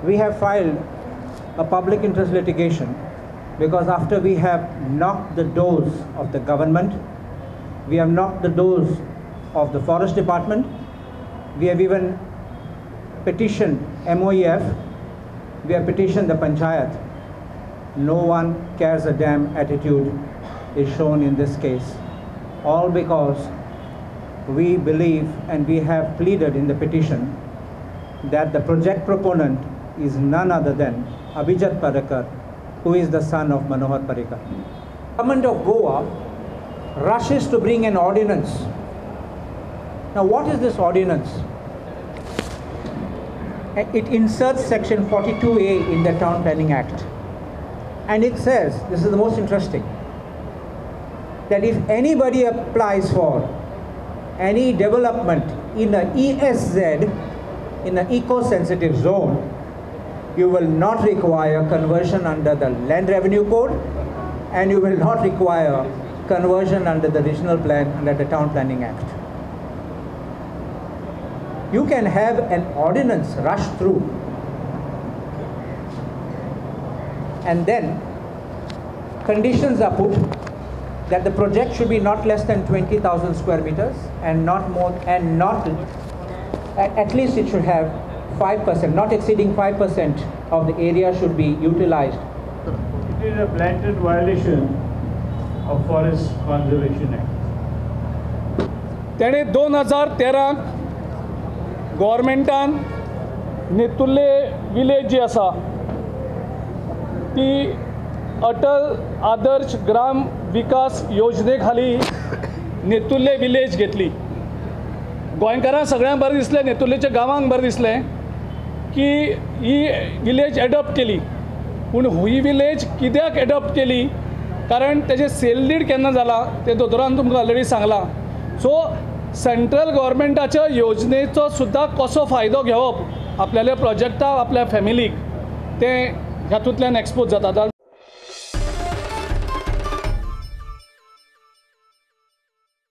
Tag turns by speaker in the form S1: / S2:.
S1: We have filed a public interest litigation because after we have knocked the doors of the government, we have knocked the doors of the forest department, we have even petitioned MOEF, we have petitioned the panchayat. No one cares a damn attitude is shown in this case. All because we believe and we have pleaded in the petition that the project proponent is none other than Abhijat Parrikar, who is the son of Manohar Parrikar. The government of Goa rushes to bring an ordinance. Now, what is this ordinance? It inserts section 42A in the Town Planning Act. And it says, this is the most interesting, that if anybody applies for any development in a ESZ, in an eco-sensitive zone, you will not require conversion under the Land Revenue Code, and you will not require conversion under the Regional Plan, under the Town Planning Act. You can have an ordinance rush through, and then conditions are put that the project should be not less than 20,000 square meters and not more, and not, at least it should have 5%, not exceeding 5% of the area should be utilized.
S2: It is a blatant violation of Forest Conservation Act.
S3: तेणे 2013 गव्हर्मेंटान नेतुर्ले village जी आसा ती अटल आदर्श ग्राम विकास योजने खाली नेतुर्ले village घेतली. गोंयकारांक सगळ्यांक बरें दिसलें, नेतुर्लेच्या गांवांक बरें दिसलें की ही विलेज एडॉप्ट केली. पूण ही विलेज कित्याक एडॉप्ट केली, कारण तेजें सेल डीड केन्ना जाला तें दोतोरान तुमकां ऑलरेडी सांगलां. सो सेंट्रल गव्हर्मेंटाच्या योजनेचो सुद्दां कसो फायदो घेवप आपल्याल्या प्रोजेक्टाक, आपल्या फॅमिलीक, तें हातूंतल्यान एक्सपोज जाता.